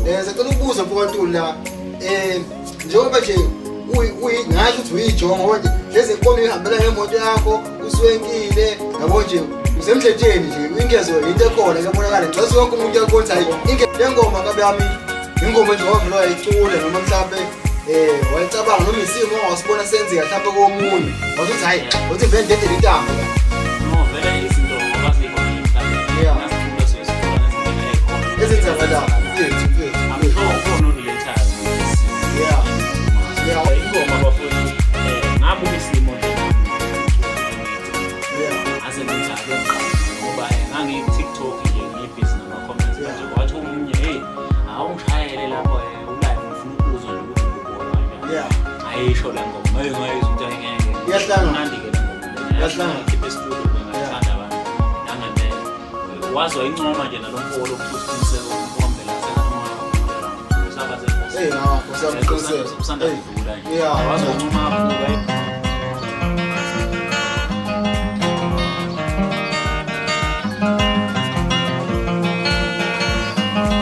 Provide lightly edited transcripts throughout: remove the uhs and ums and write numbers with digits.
Sacela ukubuza mfokaNtuli la, njengoba nje ngasho ukuthi uyijongo ngoba nje lezi nkomo ihambela ngemoto yakho uswenkile, yabo nje usemdletsheni nje, ingezo into ekhona kuyabonakala. Ngicela wonke umuntu uyakubona ukuthi hayi, le ngoma kabe yami ingoma nje wavele wayicula noma mhlampe wayicabanga noma isimo ongawasibona senzeka mhlampe komunye, wathi hayi, uthi vele ndedele intambo la. No, vele izinto ngoba zikhona emhlabeni. Yeah. Nasicula siyosicula ngezindlela ey'khona. Ezenzakalayo, mfethu, mfethu. I'm sure ukhona o-relate-ayo kulesi simo. Yeah. Ingoma bafowethu, ngabuka isimo nje nami. Ngaze ngithi ake ngiqale ngoba ngangiku-TikTok nje ngibhizi nama-comments. Manje wathi omunye, hey, awungishayele lapho u-live, ngifuna ukuzwa nje ukuthi uguguka kanjani. Ngayisho le ngoma, hey, ngayizwa ukuthi ayingeke. Iyahlangana. Imnandi-ke le ngoma lena. Iyahlangana. Ngikhiphe e-studio bengayithanda abantu. Nangempela. Wazwa incoma nje nalo mfo lokhu usiqiniseko umkhombela sengathi umoya. Hey, hawu, usamqiniseka. Usanda Hey. kudlula nje. Yeah. Wazwa incoma kakhulu. Ayi.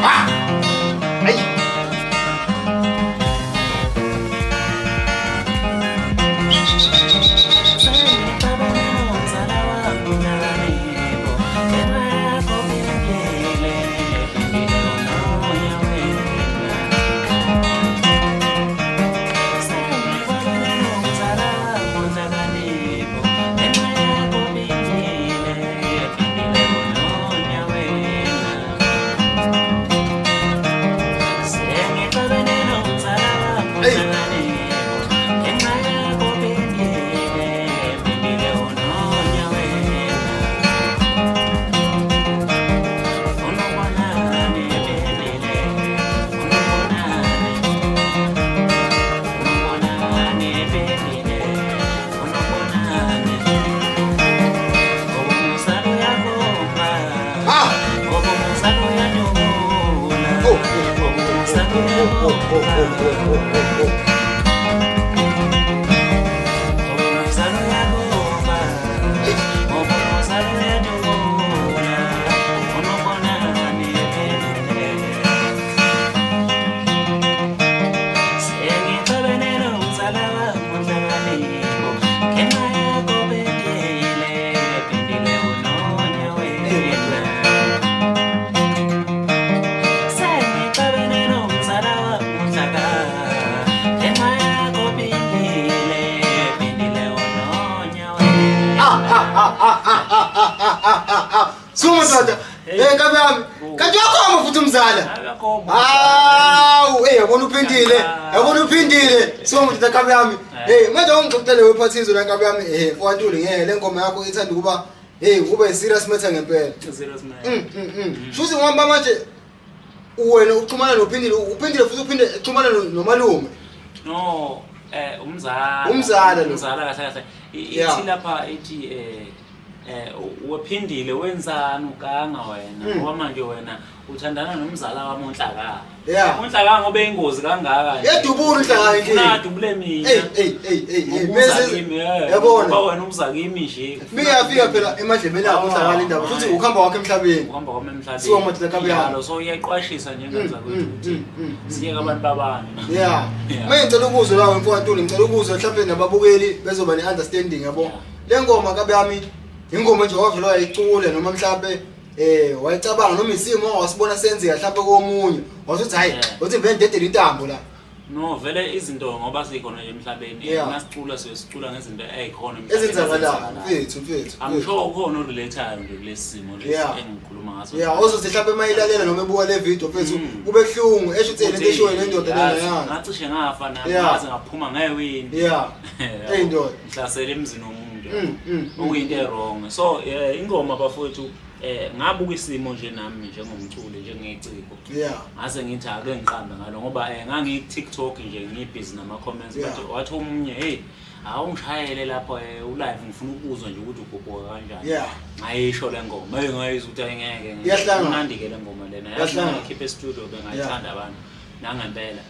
Ah! Oh, oh, oh, oh, oh, oh, oh, oh. Ah, ah, ah, ah, ah, ah, ah, ah, ah, ah. Suma ndoda. Eh, nkabi yami. Kanti uyakhomba futhi umzala. Hawu, eh yabona uphindile. Yabona uphindile. Suma ndoda nkabi yami. Hey, manje ungixoxele wephathizo la nkabi yami. Eh, mfowantuli ngeke le ngoma yakho ithanda ukuba hey, kube serious matter ngempela. Serious man. Shuthi ngoba manje wena uxhumana nophindile, uphindile futhi uphinde uxhumana nomalume. No, umzala. Umzala lo. Umzala kahle kahle. Ithi lapha ithi wephindile wenzani uganga wena ngoba manje wena uthandana nomzala wami uNhlaka. Yeah. UNhlaka ngoba ingozi kangaka nje. Yedubula uNhlaka inkinga. Unadubule mina. Hey, hey, hey, hey, hey. Ngoba Mese kimi, yabona. Ngoba wena umza kimi nje. Fika yafika phela emadlebeni akho uNhlaka le ndaba futhi ukuhamba kwakhe emhlabeni. Ukuhamba kwami emhlabeni. Suka madoda kabi yami. Njalo, so uyaqwashisa njengenza kwethu ukuthi siyeke abantu babantu. Yeah. Yeah. Manje ngicela ukuzwa la mfowethu, ngicela ukuzwa mhlawumbe nababukeli bezoba ne-understanding yabo. Yeah. Le ngoma kabe yami ingoma nje wavele wayicula noma mhlawumbe wayicabanga noma isimo ongawasibona senzeka mhlawumbe komunye, wathi hayi, Yeah. uthi vele ndedele intambo la. No, vele izinto ngoba sikhona nje emhlabeni, Yeah. nasicula siyosicula ngezinto ey'khona emhlabeni, Ezenzakalayo, ezenzakalayo. mfethu, mfethu, I'm mfethu. sure ukhona o-relate-ayo nje kulesi simo lesi Yeah. engikhuluma ngaso. Yeah, ozothi mhlawumbe uma ilalela noma ebuka le video mfethu, Mm. kube buhlungu, esho ukuthi lento eshiwo le ndoda lena Yazi, yana. ngacishe ngafa nami, Yeah. ngaze ngaphuma ngewindi. Yeah. Hey ndoda. Ngihlasela emzini womuntu. Mm. Okuyinto e-wrong. So, ingoma bafowethu, ngabuka isimo nje nami njengomculi, njengeciko. Yeah. Ngase ngithi ake ngiqambe ngalo ngoba ngangiku TikTok nje ngibhizi nama comments, Yeah. but wathi omunye, hey, awungishayele lapho u-live, ngifuna ukuzwa nje ukuthi uguguka kanjani. Yeah. Ngayisho le ngoma, hey, ngayizwa ukuthi ayingeke. Iyahlangana. Imnandi ke le ngoma lena. Yazi Iyahlangana. ngikhiphe e-studio bengayithanda abantu. Nangempela.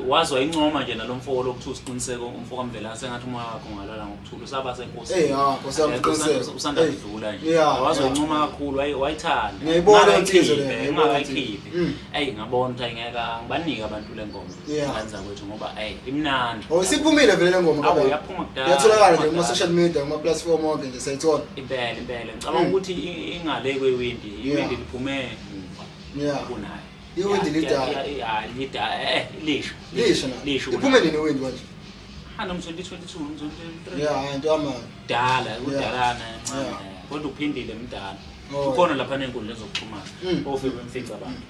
Waze wayincoma nje nalo mfo lo kuthiwa uSiqiniseko, umfo kaMvelase, engathi umoya wakhe ungalala ngokuthula, usaba senkosini. Hey, ah, Nkosi yami, Siqiniseko. Usanda Hey. kudlula nje. Yeah, Waze wayincoma kakhulu, wayithanda. Ngiyayibona insizwa le, ngiyayibona Ngingakayikhiphi. insizwa. Eyi, ngabona ukuthi ayingeke ngibanike abantu le ngoma. Ngane zakwethu, ngoba eyi imnandi. Oh, isiphumile vele le ngoma. Awu, Kababa. yaphuma kudala. Iyatholakala nje Yaphuma kuma social media, kuma platform wonke nje sayithola. Impela, impela. Ngicabanga ukuthi ingale kwewindi, iwindi liphume muva kunayo. Iwindi lidala. Ya, lidala, lisho. Lisho na. Lisho. Iphume nini iwindi manje? Ha, noma 2022, noma 2023. Yeah, into yamanje. Dala, kudalana encane. Kodwa uphindile mdala. Oh. Ukhona lapha nenkundla zokuxhumana. Ofike bemfica abantu.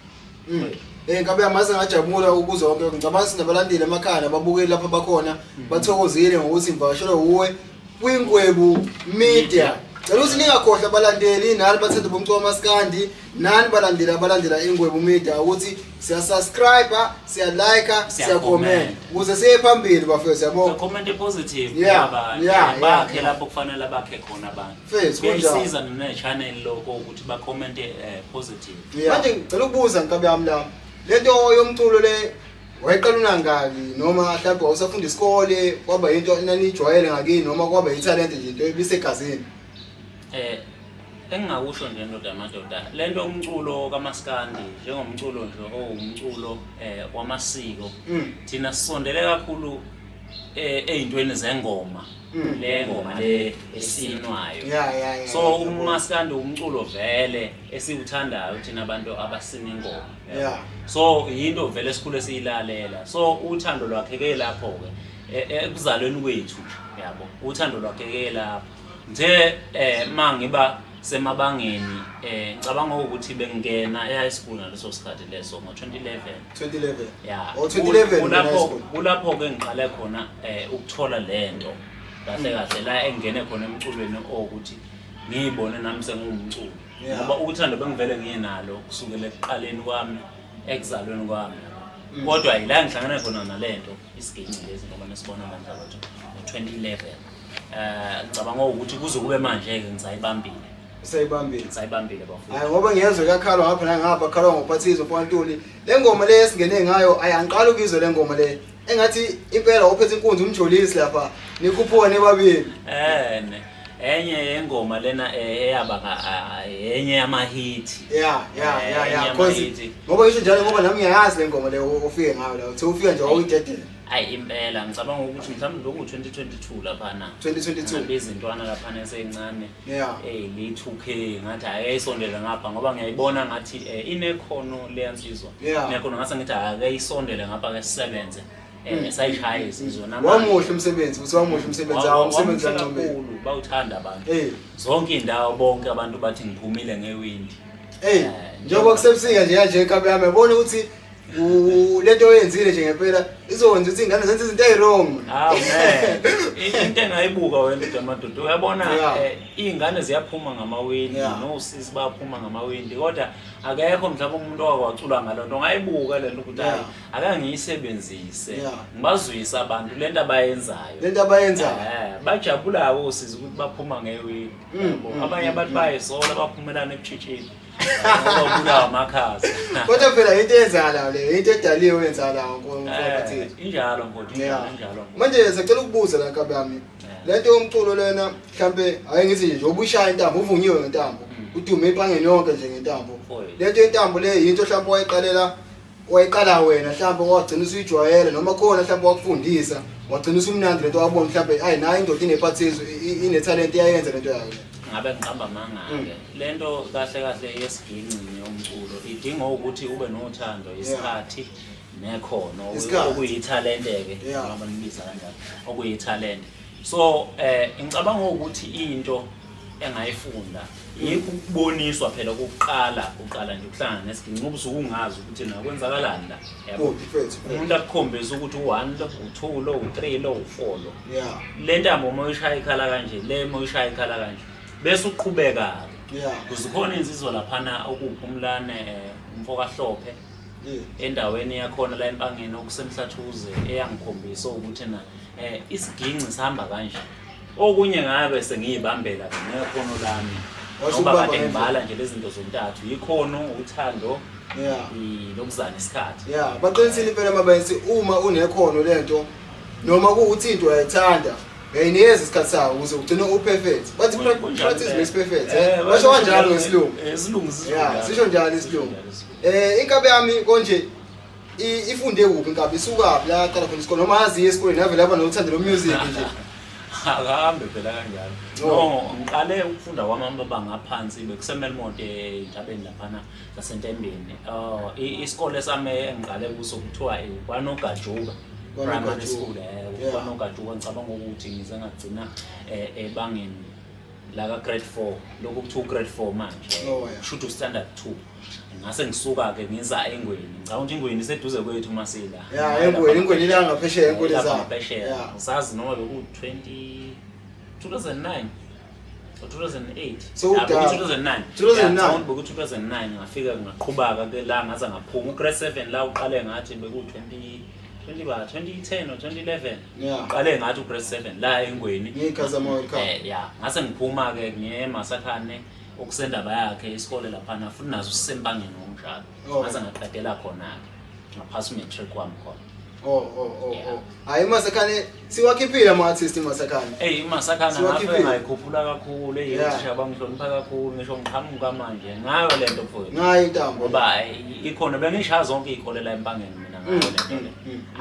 Ngabe yamaze ngajabula ukuzwa konke. Ngicabanga sinabalandeli emakhaya nababukeli lapha bakhona bathokozile ngokuthi ngivakashelwe wuwe kwiNgwebu Media. Cela ukuthi ningakhohlwa abalandeli nani bathanda bomculo maskandi, nani balandeli abalandela iNgwebu Media, ukuthi siya-subscribe, siya-like, siya-comment ukuze siye phambili bafethu, yabo. Comment positive abantu. Bakhe lapho kufanele bakhe khona abantu. Fethu, kunjalo. Kuyasiza ne-channel lokho ukuthi ba comment positive. Manje ngicela ukubuza nkabi yami la. Lento yomculo le wayiqala unangaki, noma mhlawumbe wawusafunda isikole kwaba into enanijwayele ngakini, noma kwaba ithalente nje into ebisegazini? Engingakusho nje ndoda yamadoda, lento umculo kaMaskandi njengomculo nje owumculo wamasiko, thina sisondele kakhulu ey'ntweni zengoma, le ngoma le esinwayo. So uMaskandi umculo vele esiwuthandayo thina abantu abasina ingoma. So yinto vele esikhule siyilalela. So uthando lwakhe ke lapho ke ekuzalweni kwethu, yabo, uthando lwakhe ke lapho. Nje mangiba semabangeni, ngicabanga ukuthi bengena e-high school ngaleso sikhathi leso ngo-2011. 2011. Yeah. Oh, 2011 Kulapho high school. kulapho ke ngiqale khona ukuthola lento. Kahle kahle la engene khona emculweni okuthi ngiyibone nami sengumculo. Ngoba uthando bengivele nginalo kusukela ekuqaleni kwami, ekuzalweni kwami. Kodwa ila ngihlangana khona nalento isiginci lezi ngoba nesibona manje ukuthi ngo-2011. Ngicabanga ukuthi kuze kube manje ke ngisayibambile. Usayibambile. Ngisayibambile bafowethu. Hayi, ngoba ngiyezwa kuyakhalwa ngapha nangapha, khalwa ngoPhathizwe mfowethu. Le ngoma le esingene ngayo ayangiqala ukuyizwa le ngoma le. Engathi impela uphethe inkunzi umjolisi lapha. Nikhuphuka nibabili. Ne. Enye yengoma lena eyaba enye yamahit. Yeah. Enye Cause yamahit. ngoba ngisho njalo ngoba nami ngiyayazi le ngoma le ofike ngayo la. Uthe ufika nje wawuyidedela. Hayi impela ngicabanga ukuthi mhlawumbe lokhu 2022 laphana. 2022. Ngabiza intwana laphana eseyincane. Li 2K ngathi ayisondele ngapha ngoba ngiyayibona ngathi inekhono leyansizwa. Inekhono ngase ngithi akayisondele ngapha ke sisebenze. Sayishaya isizwe namanje. Wamuhle umsebenzi, uthi wamuhle umsebenzi, hawu, umsebenzi Wamuhle kaNcomeni. kakhulu, bawuthanda abantu. Zonke indawo bonke abantu bathi ngiphumile ngewindi. Njengoba kusebusika nje kanje ekhaya yami, yabona ukuthi lento oyenzile nje ngempela izokwenza ukuthi ingane zenze izinto eziwrong. Hawu man. Into engayibuka wena ndoda madoda, uyabona, iy'ngane ziyaphuma ngamawindi, nosisi bayaphuma ngamawindi, kodwa akekho mhlawumbe umuntu owakwacula ngaloo nto. Ungayibuka le nto ukuthi hayi, ake ngiyisebenzise. Ngibazwise abantu lento abayenzayo. Lento abayenzayo. Bajabula osisi ukuthi baphuma ngewindi. Yabo, abanye abantu bayisola baphumelana ebutshitshini. Babulawa amakhaza. Kodwa phela into eyenzakalayo le, into edaliwe eyenzakalayo ngoMfowethu. Injalo mfowethu, injalo, injalo. Manje sicela ukubuza la nkabi yami. Le nto yomculo lena mhlambe ake ngithi nje ubushaya intambo, uvunyiwe ngentambo. Udume empangeni yonke nje ngentambo. Mfowethu. Le nto yentambo le into mhlambe wayiqala wena mhlambe wagcina usuyijwayele, noma khona mhlambe wakufundisa, wagcina usumnandi lento wabona mhlambe ayi nayi indoda inephathizo, inetalent iyayenza lento yayo. Ngabe ngiqamba amanga-ke. Le nto kahle kahle yesiginci yomculo idinga ukuthi ube nothando, isikhathi nekhono, Isikhathi. okuyithalente-ke, njengoba nibiza kanjalo, okuyithalente. So ngicabanga ukuthi into engayifunda yikho ukuboniswa phela okokuqala, uqala nje ukuhlangana nesiginci ngoba usuke ungazi ukuthi na kwenzakalani la. Yabo. Good, mfethu. Umuntu akukhombise ukuthi u-1 lo, u-2 lo, u-3 lo, u-4 lo. Le ntambo uma uyishaya ikhala kanje, le uma uyishaya ikhala kanje. Bese uqhubeka-ke. Kuze khona insizwa laphana okuwuphumlane umfo kaHlophe. Endaweni yakhona la eMpangeni okusemhlathuze eyangikhombisa ukuthi na isiginci sihamba kanje. Okunye ngabe sengiyibambela ngekhono lami. Washo Ngoba ukubamba kade ngendlela. ngibhala nje lezi zinto zontathu, ikhono, uthando Lokuzana isikhathi. Yeah, baqinisile impela mabensi uma unekhono lento noma kuwukuthi into uyayithanda uyayinikeza isikhathi sayo ukuze ugcine uperfect. Bathi practice makes perfect. Eh? Basho kanjalo ngesilungu. Isilungu sisho. Yeah, sisho njalo isilungu. Inkabi yami konje ifunde kuphi inkabi isukaphi la qala khona isikole noma aziye esikoleni yavele yaba nothando lo music nje. Akahambe phela kanjalo. No, ngiqale ukufunda kwami amabanga aphansi bekuseMelmont entabeni laphana sasentembeni. Oh, isikole sami engiqale kuso kuthiwa kwaNogajuka Primary School. KwaNogajuka ngicabanga ukuthi ngize ngagcina ebangeni la ka grade 4 lokhu kuthiwa grade 4 manje. Kusho standard 2. Ngase ngisuka ke ngiza eNgweni. Ngicabanga ukuthi iNgweni iseduze kwethu masila. Yeah, eNgweni, iNgweni ila ngaphesheya enkulu zayo. Ngaphesheya. Ngisazi noma beku 2009 or 2008. So 2009. 2009. Beku 2009 ngafika ngaqhubaka ke la ngaza ngaphuma u grade 7 la uqale ngathi beku 2010 or 2011. Uqale ngathi u grade 7 la eNgweni. Ngikhaza ama World Cup. Yeah, ngase ngiphuma ke ngeMasakhane okusendaba yakhe isikole laphana futhi naso sisempangeni ngokunjalo. Ngaze ngaqedela khona-ke ngaphasa umatric wami khona. Oh. Hayi iMasakhane siwakhiphile ama-artist iMasakhane. Eyi iMasakhane ngafike ngayikhuphula kakhulu, eyi othisha bangihlonipha kakhulu ngisho ngiqhamuka manje ngayo le nto mfowethu. Ngayo intambo. Ngoba ikhona bengishaya zonke iy'kole la eMpangeni mina ngayo le nto le.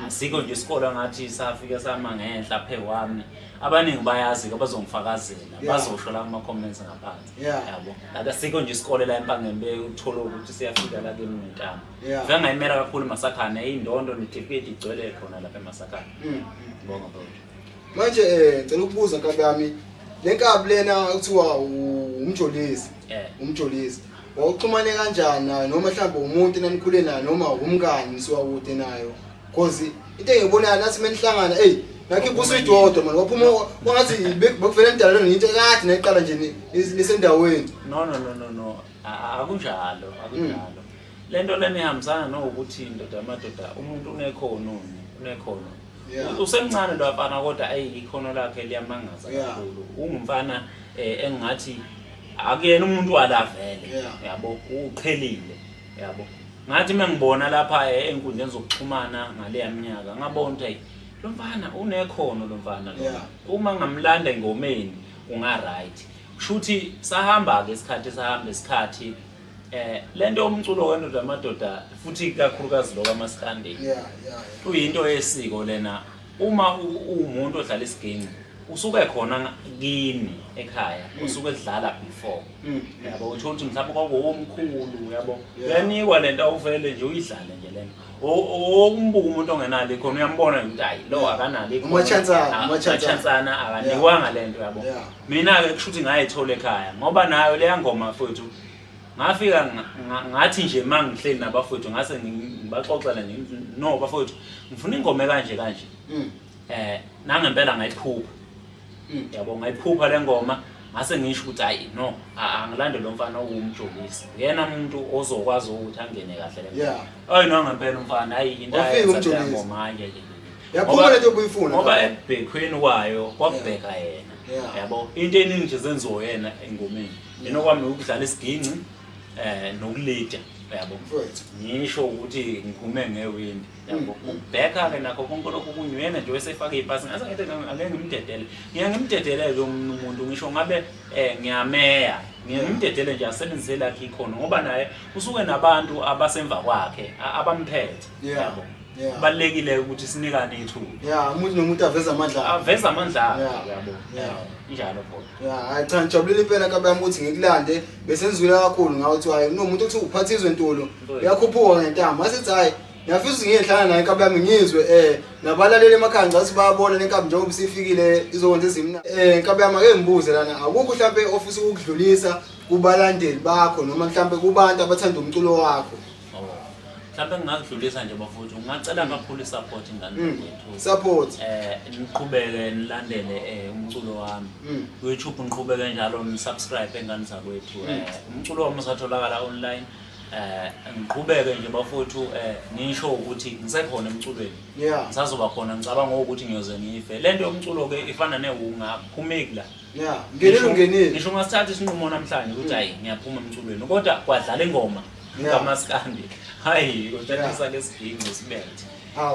Asikho nje isikole ngathi safike sama ngenhla phe kwami. Abaningi bayazi-ke bazongifakazela bazosho la kuma-comments ngaphansi. Yabo. Asikho nje isikole la eMpangeni bewuthole ukuthi siyafika la kimi ngentambo. Ngike ngayimela kakhulu iMasakhane, indondo netifiketi igcwele khona lapha eMasakhane. Ngibonga mfowethu. Manje ngicela ukubuza nkabi yami, le nkabi lena kuthiwa umjolisi. Umjolisi. Wawuxhumane kanjani nayo noma mhlawumbe umuntu enanikhule naye noma umngani nisuka kude nayo? Cause into engiyibonayo nathi menihlangana ey nakhipha usuyidodo man waphuma wangathi bekuvele nidalelwe into ekade nayiqala nje nisendaweni. No no no no no akunjalo akunjalo. Lento lena ihambisana nokuthi indoda amadoda umuntu unekhono unekhono. Usemncane lo mfana kodwa ayi ikhono lakhe liyamangaza kakhulu. Ungumfana engathi akuyena umuntu wala vele yabo uqhelile yabo. Ngathi mengibona lapha enkundleni zokuxhumana ngaleya minyaka ngabona ukuthi lo mfana unekhono lo mfana lo. Uma ngamlanda engomeni unga right. Kushuthi sahamba ke isikhathi sahamba isikhathi lento umculo wendoda amadoda futhi kakhulukazi lo kaMaskandi. Uyinto yesiko lena uma umuntu odlala isiginci usuke khona kini ekhaya usuke edlala before. Yabo uthola ukuthi mhlawumbe kwakuwomkhulu yabo. Uyanikwa lento awuvele nje uyidlale nje lento. Okumbuka umuntu ongenalo ikhono uyambona nje ukuthi hayi lo akanalo ikhono. Umachansana akanikwanga lento yabo. Mina ke kusho ukuthi ngayithola ekhaya ngoba nayo leya ngoma mfowethu ngafika ngathi nje mangihleli nabafowethu ngase ngibaxoxela nje no bafowethu ngifuna ingoma kanje kanje. Nangempela ngayiphupha. Yabo ngayiphupha le ngoma ngase ngisho ukuthi hayi no angilande lo mfana owumjolisi. Yena umuntu ozokwazi ukuthi angene kahle le. Hayi no ngempela umfana hayi into ayenza ngoma nje. Yaphuma lento obuyifuna. Ngoba ebhekhweni kwayo kwakubheka yena. Yabo into eningi nje zenziwa yena engomeni. Mina okwami ukudlala isiginci nokulida yabo. Ngisho ukuthi ngiphume ngewindi yabo. Ukubheka ke nakho konke lokhu kunywena nje wesefaka ipasi ngase ngithi ake ngimdedele. Ngiye ngimdedele ke umuntu ngisho ngabe ngiyameya. Ngiye ngimdedele nje asebenzise lakhe ikhono ngoba naye usuke nabantu abasemva kwakhe abamphethe yabo. Kubalekile ukuthi sinikane ithuba. Umuntu nomuntu aveza amandla. Aveza amandla yabo. Injalo khona. Hayi cha ngijabulile impela nkabi yami ukuthi ngikulande bese ngizwile kakhulu ngawe ukuthi hayi kunomuntu othi uphathizwe Ntulo uyakhuphuka ngentambo. Masithi hayi ngiyafisa ukuthi ngiyehlala naye inkabi yami ngizwe nabalaleli emakhaya ngathi bayabona lenkabi njengoba isifikile izokwenza ezimna. Inkabi yami ake ngibuze lana akukho mhlambe ofisa ukudlulisa kubalandeli bakho noma mhlambe kubantu abathanda umculo wakho? Mhlawumbe ngingakudlulisa nje bafowethu ngingacela kakhulu isupport ingane yethu. Support. Niqhubeke nilandele umculo wami. YouTube niqhubeke njalo nisubscribe engane zakwethu. Umculo wami usatholakala online. Ngiqhubeke nje bafowethu ngisho ukuthi ngisekhona emculweni. Ngisazoba khona ngicabanga ukuthi ngiyoze ngife. Lento yomculo ke ifana newunga phumeki la. Ngenile ungenile. Ngisho ungasithatha isinqumo namhlanje ukuthi hayi ngiyaphuma emculweni kodwa kwadlala ingoma. Kamaskandi. Hayi, uthathisa lesiginci sibethe.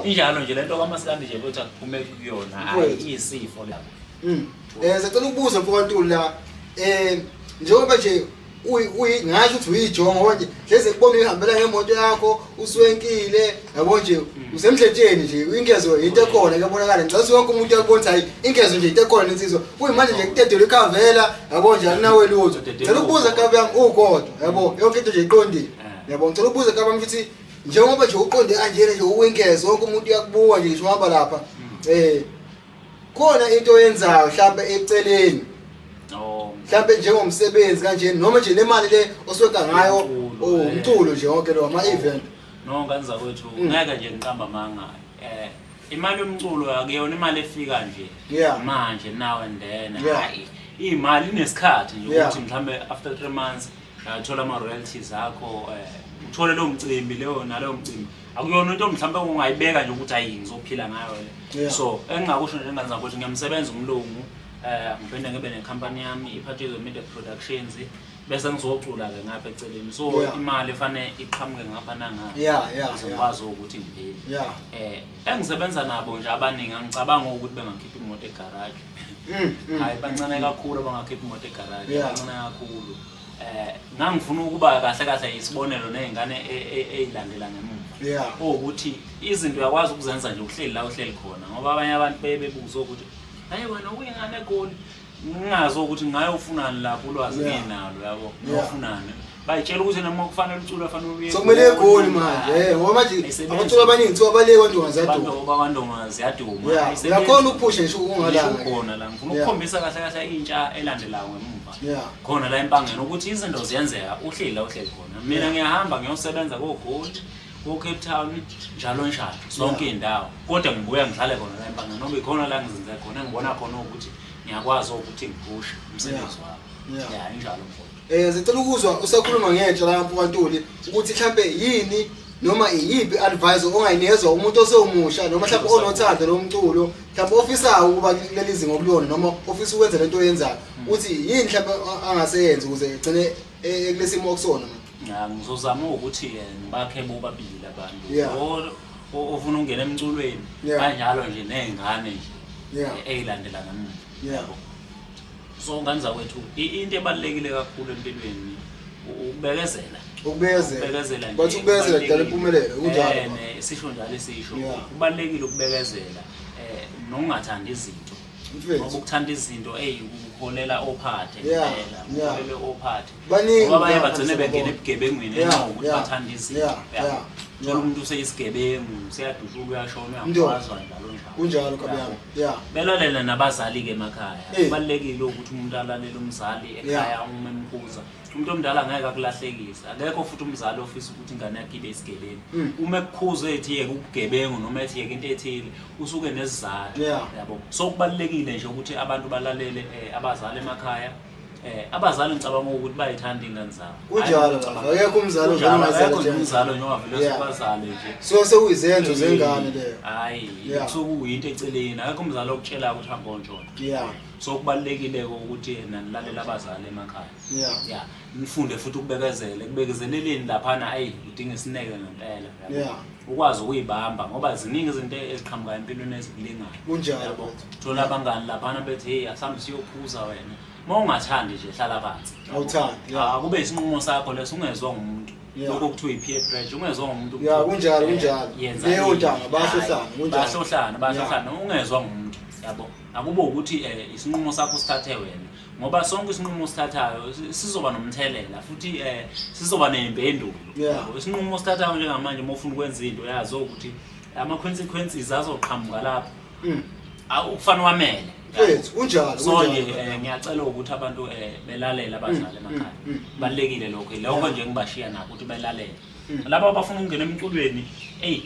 Injalo nje lento kamaskandi nje ukuthi akuphume kuyona, hayi isifo lapho. Sicela ukubuza mfokaNtuli la, njengoba nje ngasho ukuthi uyijongo ngoba nje hleze kubona ihambela ngemoto yakho uswenkile, yabo nje usemhletsheni nje, inkezo into ekhona kuyabonakala. Ngicela ukuthi wonke umuntu uyakubona ukuthi hayi inkezo nje into ekhona insizwa. Kuyimanje nje kudedelwe ikhavela, yabo nje akunawe lutho. Ngicela ukubuza kabi yami ukodwa, yabo yonke into nje iqondile. Yabo ngicela ukubuza kabi yami ukuthi njengoba nje uqonde kanjena nje uwinkezo wonke umuntu uyakubuka nje ngisho uhamba lapha. Khona into oyenzayo mhlambe eceleni. Mhlambe njengomsebenzi kanje noma nje lemali le osweka ngayo umculo nje wonke lo ama event. No ngane zakwethu ngeke nje ngiqamba amanga. Imali yomculo akuyona imali efika nje manje now and then. Hayi imali inesikhathi nje ukuthi mhlambe after 3 months uthola ama royalties akho, uthole lo mcimbi leyo naleyo mcimbi. Akuyona into mhlambe ungayibeka nje ukuthi hayi ngizophila ngayo le. So engingakusho nje ngane zakwethu ngiyamsebenza umlungu, ngiphinde ngibe necompany yami iPhathizwe Media Productions bese ngizocula ke ngapha eceleni. So imali efane iqhamuke ngapha nangapha. Ngizokwazi ukuthi ngiphile. Engisebenza nabo nje abaningi angicabanga ukuthi bengakhipha imoto egarage. Hayi bancane kakhulu abangakhipha imoto egarage, bancane kakhulu. Ngangifuna ukuba kahle kahle isibonelo nezingane ezilandela ngemuva. Ukuthi izinto uyakwazi ukuzenza nje uhleli la uhleli khona ngoba abanye abantu bebebuza ukuthi hayi wena uyingane eGoli, ngingazi ukuthi ngayofunani lapho ulwazi nginalo yabo ngiyofunani. Bayitshela ukuthi noma kufanele ucule fanele uye. Sokumele eGoli manje ngoba manje abaculi abaningi kuthiwa baleke kwaNdonga ziyaduma. Abantu bakwaNdonga ziyaduma. Uyakhona ukuphusha ngisho ungalanga. Khona la ngifuna ukukhombisa kahle kahle intsha elandelayo ngemuva. Khona la empangeni ukuthi izinto ziyenzeka uhleli la uhleli khona. Mina ngiyahamba ngiyosebenza koGoli, ko-Cape Town njalo njalo zonke indawo. Kodwa ngibuya ngihlale khona la empangeni ngoba ikhona la ngizinze khona ngibona khona ukuthi ngiyakwazi ukuthi ngiphushe umsebenzi wami. Injalo mfowethu. Sicela ukuzwa usakhuluma ngentsha la mfokaNtuli ukuthi mhlambe yini noma iyiphi advice ongayinikezwa umuntu osewumusha noma mhlambe onothando lomculo mhlambe ofisayo ukuba kuleli zinga okulona noma ofisa ukwenza lento oyenzayo, uthi yini mhlambe angaseyenza ukuze egcine kulesimo okusona manje? Ngizozama ukuthi ngibakhe bobabili abantu. Ofuna ukungena emculweni kanjalo nje nezingane nje ezilandela ngemuva. So ngane zakwethu into ebalulekile kakhulu empilweni ukubekezela. Ukubekezela. Bathi ukubekezela kudala impumelelo, kunjalo. Sisho njalo isisho. Kubalulekile ukubekezela nokungathandi izinto. Ngoba ukuthanda izinto ukuholela ophathe impela, uholele ophathe. Ngoba baye bagcine bengena ebugebengwini ukuthi bathanda izinto. Thola umuntu useyisigebengu, useyadutshulwa, uyashona, uyagwazwa njalo njalo. Kunjalo kabi yami. Belalela nabazali ke emakhaya. Kubalulekile ukuthi umuntu alalele umzali ekhaya uma emkhuza. Umuntu omdala ngeke akulahlekise. Akekho futhi umzali ofisa ukuthi ingane yakhe ibe isigebengu. Uma ekukhuza ethi yeke ubugebengu noma ethi yeke into ethile, usuke nesizathu. Yabo. So kubalulekile nje ukuthi abantu balalele abazali emakhaya. Abazali ngicabanga ukuthi bayithanda ingane zabo. Kunjalo, akekho umzali ongazali nje. Umzali njengoba vele usubazali nje. So sekuyizenzo zengane leyo. Hayi, kusuke kuyinto eceleni. Akekho umzali okutshela ukuthi hamba ontshontsha. So kubalulekile ukuthi yena nilalele abazali emakhaya. Nifunde futhi ukubekezela. Ekubekezeleleni laphana ayi udinga isineke ngempela. Ukwazi ukuyibamba ngoba ziningi izinto eziqhamukayo empilweni ezikulingayo. Kunjalo. Thola abangani laphana bethi hey asambe siyophuza wena. Uma ungathandi nje hlala phansi. Awuthandi. Akube isinqumo sakho leso ungezwa ngumuntu. Lokho kuthiwa i-peer pressure ungezwa ngumuntu. Kunjalo kunjalo. Leyo ntanga bahlohlana kunjalo. Bahlohlana ungezwa ngumuntu yabo. Akube ukuthi isinqumo sakho usithathe wena ngoba sonke isinqumo osithathayo sizoba nomthelela futhi sizoba nezimpendulo. Isinqumo osithathayo njengamanje uma ufuna ukwenza into yazi ukuthi ama consequences azoqhamuka lapho. Ukufana wamele. Mfethu kunjalo. So nje ngiyacela ukuthi abantu belalele abazali emakhaya. Kubalulekile lokho. Lokho nje ngibashiya nakho ukuthi belalele. Laba abafuna ukungena emculweni, hey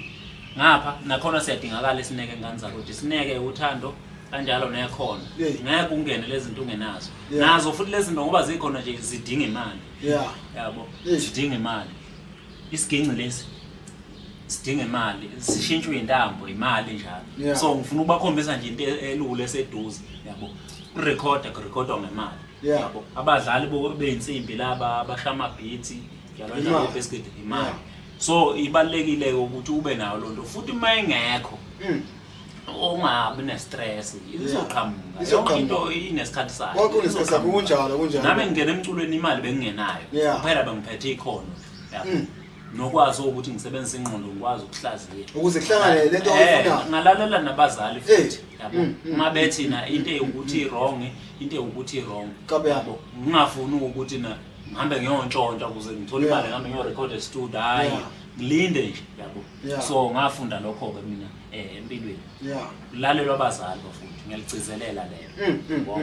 ngapha nakhona siyadingakala isineke ngane zakwethu. Isineke uthando kanjalo nekhono. Ngeke ungene lezi zinto ungenazo. Nazo futhi lezi zinto ngoba zikhona nje zidinga imali. Yabo. Zidinga imali. Isiginci lesi sidinga imali, sishintshwe intambo imali njalo. So ngifuna ukubakhombisa nje into elula eseduze, yabo. Kurekhoda kurekhodwa ngemali. Yabo. Abadlali beyinsimbi laba abashaya ama beats Njalo njalo ibhiskidi imali. So ibalulekile ukuthi ube nayo lonto futhi uma ingekho ungabi ne-stress, izoqhamuka yonke into, inesikhathi sayo. Konke kunesikhathi sakho, kunjalo kunjalo. Nami ngingena emculweni imali bengingenayo, kuphela bengiphethe ikhono nokwazi ukuthi ngisebenzise ingqondo, ngikwazi ukuhlaziya ukuze kuhlangane lento oyifunayo. Ngalalela nabazali futhi, yabo, uma bethi na into ewukuthi wrong, into ewukuthi wrong, yabo, ngingafuni ukuthi na ngihambe ngiyontshontsha ukuze ngithole imali, ngihambe ngiyorekhoda e-studio, hhayi, ngilinde nje, yabo. So ngafunda lokho-ke mina empilweni, lalelwa abazali bafuthi, ngiyaligcizelela lelo.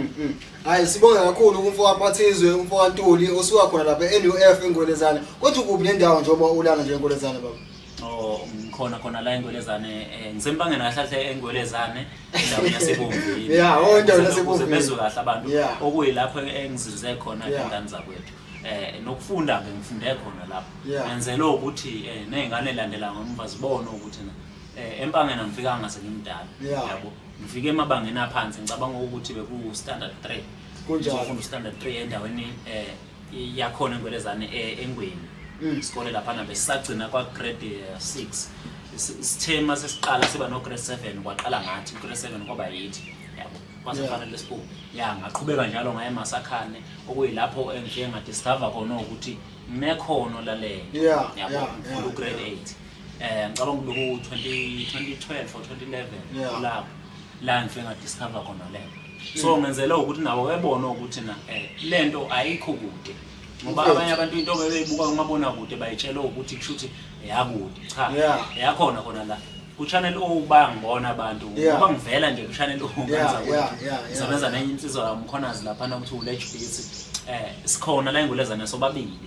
Hayi, sibonge kakhulu kumfo kaPhathizwe, umfo kaNtuli osuka khona lapha e-NUF eNgwelezane. Kodwa ukuphi nendawo njengoba ulana nje eNgwelezane, baba? Oh, ngikhona khona la eNgwelezane, ngisempangeni kahle kahle eNgwelezane, endaweni yaseBomvini. Yeah, oh, endaweni yaseBomvini. Bezwe kahle abantu, okuyilapho engizinze khona ingane zakwethu. Nokufunda ke ngifunde khona lapho. Ngenzele ukuthi nezingane elandela ngemuva zibone ukuthi empangeni angifikanga sengimdala. Yabo. Ngifike emabangeni aphansi, ngicabanga ukuthi beku standard 3. Kunjalo. Ngizofunda standard 3 endaweni yakhona eNgwelezane, eNgweni. Isikole laphana besisagcina kwa grade 6. Sithe mase siqala siba no grade 7, kwaqala ngathi grade 7 kwaba yithi, yabo, kwase kufanele siphume. Ya, ngaqhubeka njalo ngaye eMasakhane, okuyilapho engifike ngadiscover khona ukuthi nginekhono lale, yabo, ngifunda grade 8, ngicabanga beku 2012 or 2011, kulapho la ngifike ngadiscover khona lento. So ngenzela ukuthi nabo bebone ukuthi na lento ayikho kude, ngoba abanye abantu into bebeyibuka kumabonakude bayitshela ukuthi kusho ukuthi yakude. Cha, yakhona khona la ku-Channel O, bayangibona abantu ngoba ngivela nje ku-Channel O. Ngisebenza nenye insizwa kaMkhonazi laphana kuthiwa uLech Beats, sikhona la eNgwelezane sobabili.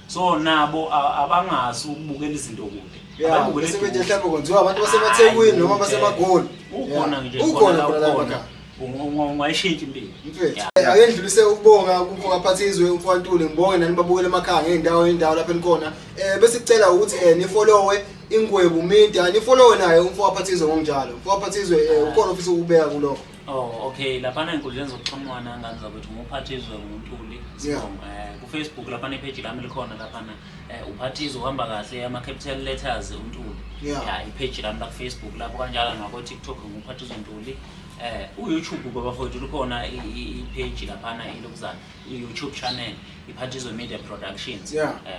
So nabo abangazi ukubukela izinto kude. Ababukela bese mhlawumbe kwenziwa abantu basemaThekwini noma baseMagoli. Ukhona nje. Ukhona khona la emakhaya. Ungayishintsha impilo. Mfethu, ake ngidlulise ukubonga kumfo kaPhathizwe, umfo kaNtuli, ngibonge nani babukele emakhaya ngey'ndawo indawo lapho enikhona. Bese sicela ukuthi nifollowe Ingwebu Media, nifollowe naye umfo kaPhathizwe ngokunjalo. Umfo kaPhathizwe, ukhona ofisa ukubeka kulokho? Oh, okay, laphana ey'nkundleni zokuxhumana, ngane zakwethu, nguPhathizwe nguNtuli. Sibonga. Ku-Facebook laphana ipage lami likhona laphana, uPhathizwe uhamba kahle ama-capital letters uNtuli. Ya, ipage lami la ku-Facebook lapho, kanjalo nako-TikTok nguPhathizwe Ntuli. U-YouTube baba fowethu lukhona i-page laphana, ilokuzana i-YouTube channel iPhathizwe Media Productions.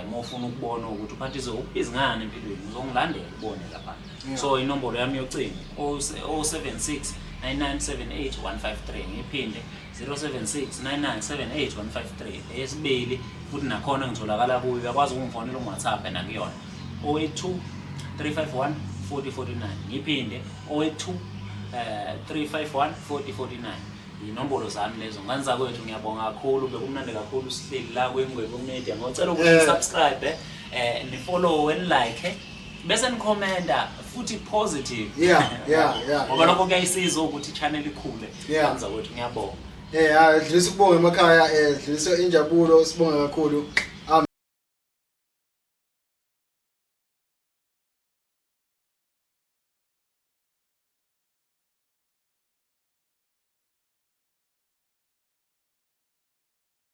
Uma ufuna ukubona ukuthi uPhathizwe ubhizi ngani empilweni, uzongilandela ubone lapha. So inombolo yami yocingo 076 9978 153, ngiphinde, 076 9978 153. Eyesibili futhi nakhona ngitholakala kuyo, uyakwazi ukungifonela, ungi-WhatsApp nakuyona, 082 351 4049, ngiphinde, 082 351 4049. Inombolo zami lezo, ngane zakwethu. Ngiyabonga kakhulu, bekumnandi kakhulu sihleli la kweNgwebu Media. Ngocela ukuthi subscribe, ni-follow, ni-like, bese nikhomenta futhi positive, ngoba lokho kuyayisiza ukuthi i-channel ikhule. Ngane zakwethu, ngiyabonga. Hayi, dlulisa ukubonga emakhaya, dlulisa injabulo, sibonga kakhulu.